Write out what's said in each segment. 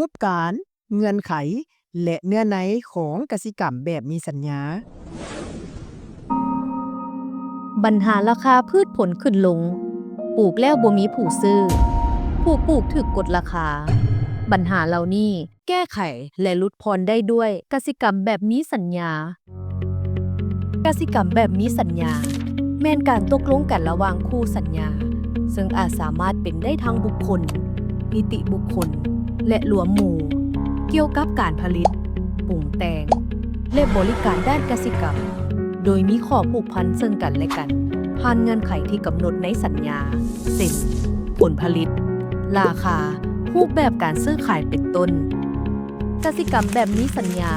ຮູບການ, ເງື່ອນໄຂ ແລະ ເນື້ອໃນຂອງກະສິກຳແບບມີສັນຍາ. ບັນຫາລາຄາພືດຜົນຂຶ້ນລົງ, ປູກແລ້ວບໍ່ມີຜູ້ຊື້, ຜູ້ປູກຖືກກົດລາຄາ. ບັນຫາເຫຼົ່ານີ້ແກ້ໄຂ ແລະ ຫຼຸດຜ່ອນໄດ້ດ້ວຍກະສິກຳແບບມີສັນຍາ. ກະສິກຳແບບມີສັນຍາ ແມ່ນການຕົກລົງກັນລະຫວ່າງຄູ່ສັນຍາ, ເຊິ່ງອາດສາມາດເປັນໄດ້ທັງບຸກຄົນ, ນິຕິບຸກຄົນ ແລະ ລວມໝູ່, ກ່ຽວກັບການຜະລິດ, ປຸງແຕ່ງ ແລະ ບໍລິການດ້ານກະສິກຳ, ໂດຍມີຂໍ້ຜູກພັນເຊິ່ງກັນ ແລະ ກັນ ຜ່ານເງື່ອນໄຂທີ່ກຳນົດໃນສັນຍາ, ເຊັ່ນ ຜົນຜະລິດ, ລາຄາ, ຮູບແບບການຊື້ຂາຍ ເປັນຕົ້ນ. ກະສິກຳແບບມີສັນຍາ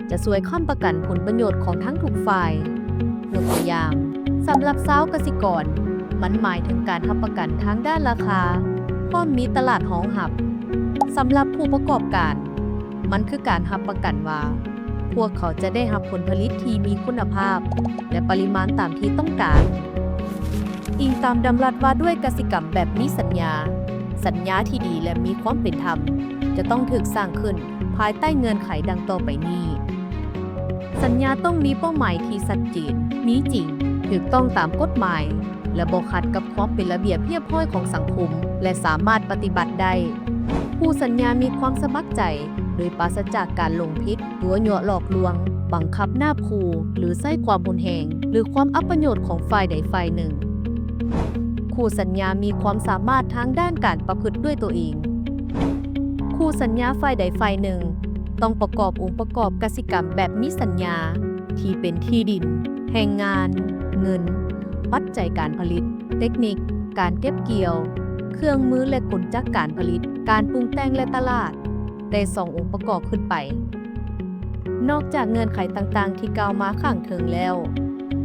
ຈະຊ່ວຍຄ້ຳປະກັນຜົນປະໂຫຍດຂອງທັງທຸກຝ່າຍ. ຍົກຕົວຢ່າງ, ສຳລັບຊາວກະສິກອນ, ມັນໝາຍເຖິງການຮັບປະກັນທາງດ້ານລາຄາ, ພ້ອມມີຕະຫຼາດຮອງຮັບ. ສຳລັບຜູ້ປະກອບການ, ມັນຄືການຮັບປະກັນວ່າ ພວກເຂົາຈະໄດ້ຮັບຜົນຜະລິດທີ່ມີຄຸນນະພາບ ແລະ ປະລິມານຕາມທີ່ຕ້ອງການ. ອີງຕາມດຳລັດວ່າດ້ວຍກະສິກຳແບບມີສັນຍາ, ສັນຍາທີ່ດີ ແລະ ມີຄວາມເປັນທຳ ຈະຕ້ອງຖືກສ້າງຂຶ້ນພາຍໃຕ້ເງື່ອນໄຂດັ່ງຕໍ່ໄປນີ້. ສັນຍາຕ້ອງມີເປົ້າໝາຍທີ່ຊັດເຈນ, ມີຈິງ, ຖືກຕ້ອງຕາມກົດໝາຍ ແລະ ບໍ່ຂັດກັບຄວາມເປັນລະບຽບຮຽບຮ້ອຍຂອງສັງຄົມ ແລະ ສາມາດປະຕິບັດໄດ້. ຄູ່ສັນຍາມີຄວາມສະໝັກໃຈ ໂດຍປາສະຈາກການຫຼົງຜິດ, ຕົວະຍົວະຫຼອກລວງ, ບັງຄັບນາບຂູ່ ຫຼື ໃຊ້ຄວາມຮຸນແຮງ ຫຼື ຄວາມອັບປະໂຫຍດຂອງຝ່າຍໃດຝ່າຍໜຶ່ງ. ຄູ່ສັນຍາມີຄວາມສາມາດທາງດ້ານການປະພຶດດ້ວຍຕົວເອງ. ຄູ່ສັນຍາຝ່າຍໃດຝ່າຍໜຶ່ງ ຕ້ອງປະກອບອົງປະກອບກະສິກຳແບບມີສັນຍາ ທີ່ເປັນທີ່ດິນ, ແຮງງານ, ເງິນ, ປັດໄຈການຜະລິດ, ເຕັກນິກ, ການເກັບກ່ຽວ, ເຄື່ອງມື ແລະ ກົນຈັກການຜະລິດ, ການປຸງແຕ່ງ ແລະ ຕະຫຼາດ ແຕ່ສອງອົງປະກອບຂຶ້ນໄປ. ນອກຈາກເງື່ອນໄຂຕ່າງໆທີ່ກ່າວມາຂ້າງເທິງແລ້ວ,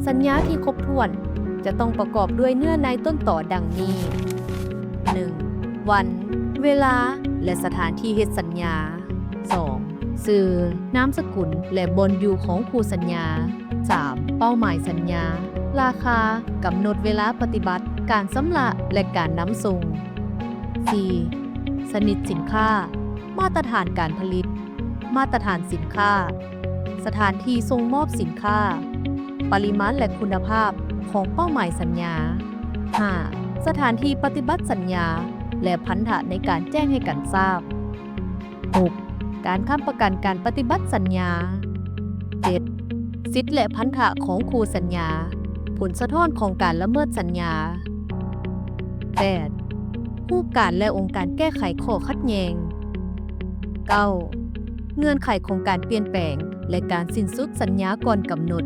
ສັນຍາທີ່ຄົບຖ້ວນຈະຕ້ອງປະກອບດ້ວຍເນື້ອໃນຕົ້ນຕໍດັ່ງນີ້: ໜຶ່ງ ວັນ, ເວລາ ແລະ ສະຖານທີ່ເຮັດສັນຍາ. ສອງ ຊື່, ນາມສະກຸນ ແລະ ບ່ອນຢູ່ຂອງຄູ່ສັນຍາ. ສາມ ເປົ້າໝາຍສັນຍາ, ລາຄາ, ກຳນົດເວລາປະຕິບັດ, ການຊຳລະ ແລະ ການນຳສົ່ງ. ສີ່ ຊະນິດສິນຄ້າ, ມາດຕະຖານການຜະລິດ, ມາດຕະຖານສິນຄ້າ, ສະຖານທີ່ສົ່ງມອບສິນຄ້າ, ປະລິມານ ແລະ ຄຸນນະພາບຂອງເປົ້າໝາຍສັນຍາ. ຫ້າ ສະຖານທີ່ປະຕິບັດສັນຍາ ແລະ ພັນທະໃນການແຈ້ງໃຫ້ກັນຊາບ. ຫົກ ການຄ້ຳປະກັນການປະຕິບັດສັນຍາ. ເຈັດ ສິດ ແລະ ພັນທະຂອງຄູ່ສັນຍາ, ຜົນສະທ້ອນຂອງການລະເມີດສັນຍາ. ແປດ ຮູບການ ແລະ ອົງການແກ້ໄຂຂໍ້ຂັດແຍ່ງ. ເກົ້າ ເງື່ອນໄຂຂອງການປ່ຽນແປງ ແລະ ການສິ້ນສຸດສັນຍາກ່ອນກຳນົດ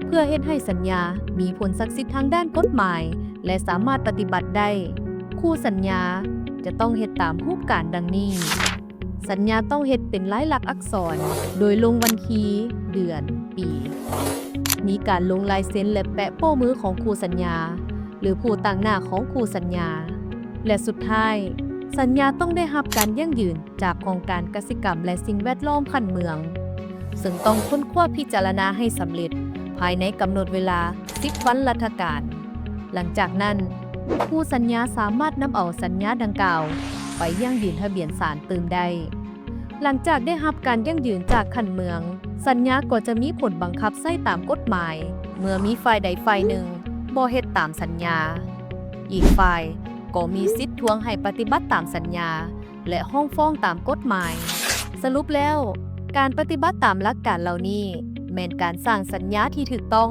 ເພື່ອເຮັດໃຫ້ສັນຍາມີຜົນສັກສິດທາງດ້ານກົດໝາຍ ແລະ ສາມາດປະຕິບັດໄດ້. ຄູ່ສັນຍາຈະຕ້ອງເຮັດຕາມຮູບການດັ່ງນີ້. ສັນຍາຕ້ອງເຮັດເປັນລາຍລັກອັກສອນ ໂດຍລົງວັນທີ, ເດືອນ, ປີ. ມີການລົງລາຍເຊັນ ແລະ ແປະໂປ້ມືຂອງຄູ່ສັນຍາ ຫຼື ຜູ້ຕາງໜ້າຂອງຄູ່ສັນຍາ. ແລະ ສຸດທ້າຍ, ສັນຍາຕ້ອງໄດ້ຮັບການຢັ້ງຢືນຈາກຫ້ອງການກະສິກຳ ແລະ ສິ່ງແວດລ້ອມຂັ້ນເມືອງ, ເຊິ່ງຕ້ອງຄົ້ນຄວ້າພິຈາລະນາໃຫ້ສຳເລັດພາຍໃນກຳນົດເວລາສິບວັນລັດຖະການ. ຫຼັງຈາກນັ້ນ, ຄູ່ສັນຍາສາມາດນຳເອົາສັນຍາດັ່ງກ່າວໄປຢັ້ງຢືນທະບຽນສານຕື່ມໄດ້. ຫຼັງຈາກໄດ້ຮັບການຢັ້ງຢືນຈາກຂັ້ນເມືອງ, ສັນຍາກໍຈະມີຜົນບັງຄັບໃຊ້ຕາມກົດໝາຍ ເມື່ອມີຝ່າຍໃດຝ່າຍໜຶ່ງບໍ່ເຮັດຕາມສັນຍາ. ອີກຝ່າຍກໍມີສິດທວງໃຫ້ປະຕິບັດຕາມສັນຍາ ແລະ ຮ້ອງຟ້ອງຕາມກົດໝາຍ. ສະຫຼຸບແລ້ວ, ການປະຕິບັດຕາມຫຼັກການເຫຼົ່ານີ້ ແມ່ນການສ້າງສັນຍາທີ່ຖືກຕ້ອງ,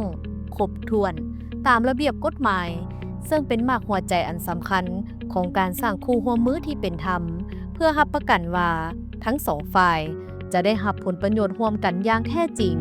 ຄົບຖ້ວນ, ຕາມລະບຽບກົດໝາຍ, ເຊິ່ງເປັນໝາກຫົວໃຈອັນສຳຄັນຂອງການສ້າງຄູ່ຮ່ວມມືທີ່ເປັນທຳ, ເພື່ອຮັບປະກັນວ່າທັງສອງຝ່າຍຈະໄດ້ຮັບຜົນປະໂຫຍດຮ່ວມກັນຢ່າງແທ້ຈິງ.